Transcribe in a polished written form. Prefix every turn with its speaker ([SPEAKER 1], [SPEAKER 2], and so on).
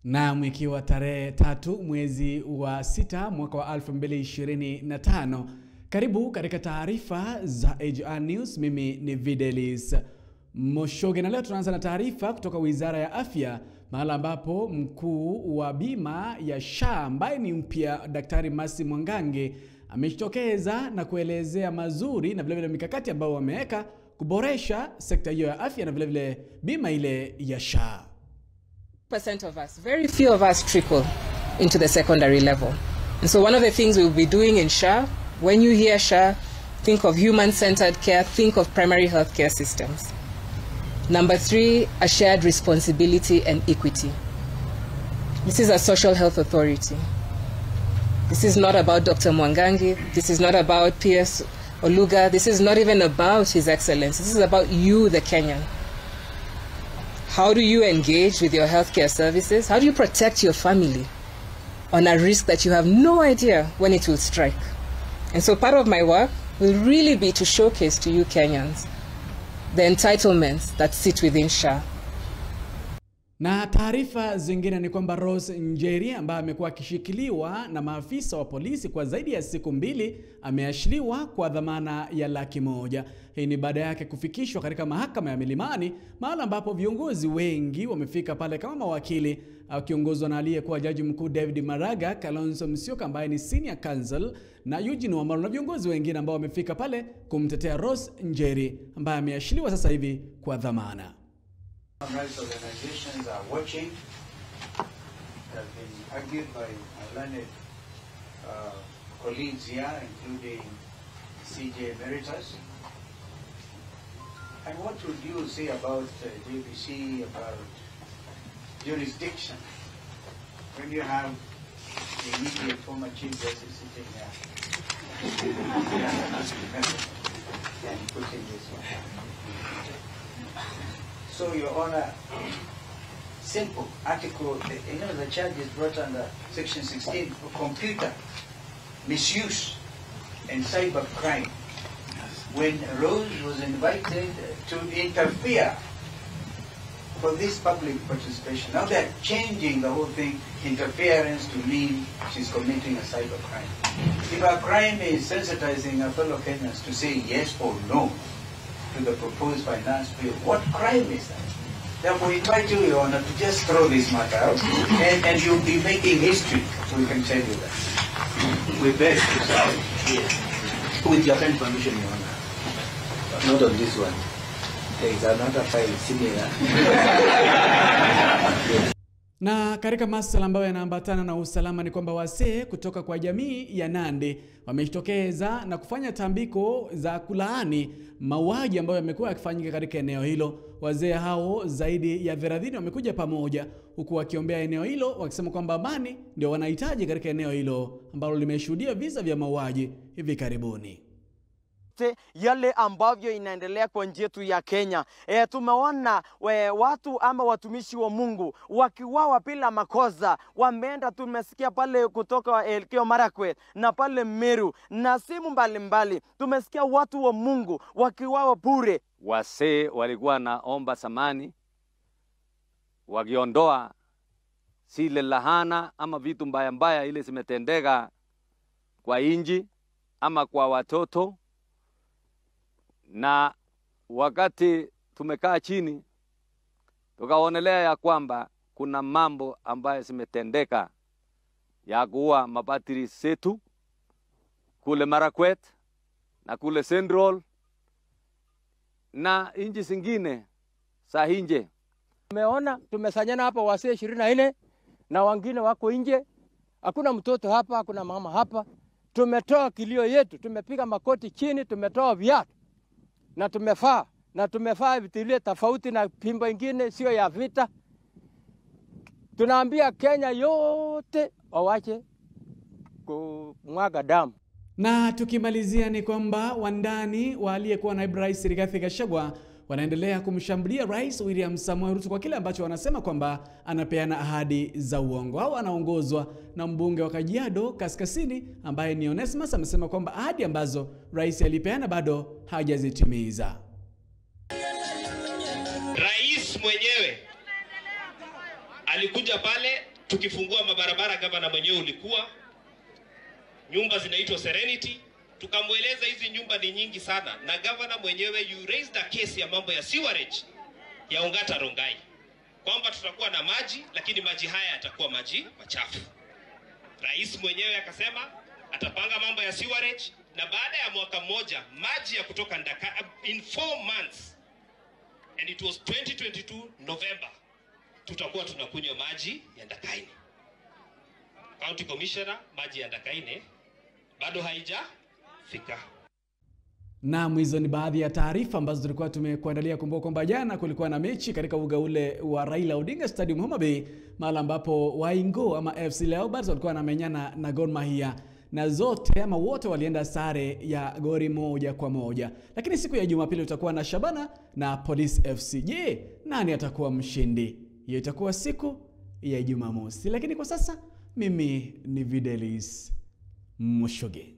[SPEAKER 1] Naam, ikiwa tarehe 3 mwezi wa 6 mwaka wa 2025. Karibu katika taarifa za AGR News. Mimi ni Videlis Moshoge na leo tunaanza na taarifa kutoka Wizara ya Afya, mahala ambapo mkuu wa bima ya SHA ambaye ni mpya Daktari Mercy Mwangangi amejitokeza na kuelezea mazuri na vile vile mikakati ambayo wameweka kuboresha sekta hiyo ya afya na vile vile bima ile ya SHA.
[SPEAKER 2] Percent of us, very few of us trickle into the secondary level. And so one of the things we will be doing in SHA, when you hear SHA, think of human-centered care, think of primary health care systems. Number 3, a shared responsibility and equity. This is a social health authority. This is not about Dr. Mwangangi. This is not about P.S. Oluga. This is not even about His Excellency. This is about you, the Kenyan. How do you engage with your healthcare services? How do you protect your family on a risk that you have no idea when it will strike? And so part of my work will really be to showcase to you Kenyans the entitlements that sit within SHA.
[SPEAKER 1] Na taarifa zingine ni kwamba Rose Njeri ambaye amekuwa akishikiliwa na maafisa wa polisi kwa zaidi ya siku 2 ameachiliwa kwa dhamana ya 100,000. Hii ni baada yake kufikishwa katika mahakama ya Milimani, mahali ambapo viongozi wengi wamefika pale kama mawakili akiongozwa na aliyekuwa jaji mkuu David Maraga, Kalonzo Musyoka ambaye ni senior counsel na Eugene Wamalwa na viongozi wengine ambao wamefika pale kumtetea Rose Njeri ambaye ameachiliwa sasa hivi kwa dhamana.
[SPEAKER 3] Human rights organizations are watching. It has been argued by my learned colleagues here, including CJ Emeritus. And what would you say about JBC, about jurisdiction, when you have the immediate former Chief Justice sitting here and putting this one? So, Your Honor, simple article, you know, the charge is brought under Section 16 for computer misuse and cyber crime. When Rose was invited to interfere for this public participation, now they're changing the whole thing, interference to mean she's committing a cyber crime. If our crime is sensitizing our fellow Kenyans to say yes or no to the proposed finance bill, what crime is that? Therefore, we invite you, Your Honor, to just throw this matter out, and you'll be making history, so we can tell you that.
[SPEAKER 4] We beg to say, yes. With your kind permission, Your Honor, but not on this one. There is another file similar. Yes.
[SPEAKER 1] Na katika masuala ambayo yanaambatana na usalama ni kwamba wasee kutoka kwa jamii ya Nandi wamejitokeza na kufanya tambiko za kulaani mauaji ambayo yamekuwa yakifanyika katika eneo hilo. Wazee hao zaidi ya 30 wamekuja pamoja huku wakiombea eneo hilo wakisema kwamba amani ndio wanahitaji katika eneo hilo ambalo limeshuhudia visa vya mauaji hivi karibuni.
[SPEAKER 5] Yale ambavyo inaendelea kwa nchi yetu ya Kenya. Tumeona watu ama watumishi wa Mungu wakiwawa bila makosa. Wameenda, tumesikia pale kutoka Elgeyo Marakwet na pale Meru na simu mbalimbali. Tumesikia watu wa Mungu wakiwawa bure.
[SPEAKER 6] Wasee walikuwa naomba samani wakiondoa sile lahana ama vitu mbaya mbaya ile zimetendeka kwa inji ama kwa watoto. Na wakati tumekaa chini tukaonelea ya kwamba kuna mambo ambayo zimetendeka ya kuua mapatiri zetu kule Marakwet na kule Central na inji zingine za nje.
[SPEAKER 7] Tumeona tumesanyana hapa wasee 24 na wengine wako nje. Hakuna mtoto hapa, hakuna mama hapa. Tumetoa kilio yetu, tumepiga makoti chini, tumetoa viatu. Na tumefaa vitilie tofauti na pimbo ingine sio ya vita. Tunaambia Kenya yote wawache kumwaga damu.
[SPEAKER 1] Na tukimalizia ni kwamba wandani wa aliyekuwa naibu rais Rigathi Gachagua wanaendelea kumshambulia Rais William Samoei Ruto kwa kile ambacho wanasema kwamba anapeana ahadi za uongo. Au anaongozwa na mbunge wa Kajiado Kaskazini ambaye ni Onesmus, amesema kwamba ahadi ambazo rais alipeana bado hajazitimiza.
[SPEAKER 8] Rais mwenyewe alikuja pale Tukifungua mabarabara, gavana mwenyewe ulikuwa, nyumba zinaitwa Serenity, tukamweleza hizi nyumba ni nyingi sana, na gavana mwenyewe you raised a case ya mambo ya sewerage ya Ongata Rongai kwamba tutakuwa na maji, lakini maji haya yatakuwa maji machafu. Rais mwenyewe akasema atapanga mambo ya sewerage, na baada ya mwaka mmoja maji ya kutoka Ndaka, in 4 months and it was 2022 November, tutakuwa tunakunywa maji ya Ndakaini. County Commissioner, maji ya Ndakaini bado haijafika.
[SPEAKER 1] Naam, hizo ni baadhi ya taarifa ambazo tulikuwa tumekuandalia. Kumbuka kwamba jana kulikuwa na mechi katika uga ule wa Raila Odinga Stadium Homa Bay, mahali ambapo Waingo ama FC Leopards walikuwa wanamenyana na Gor Mahia, na zote ama wote walienda sare ya goli 1-1. Lakini siku ya Jumapili utakuwa na Shabana na Police FC. Je, nani atakuwa mshindi? Hiyo itakuwa siku ya Jumamosi. Lakini kwa sasa mimi ni Videlis Mushoge.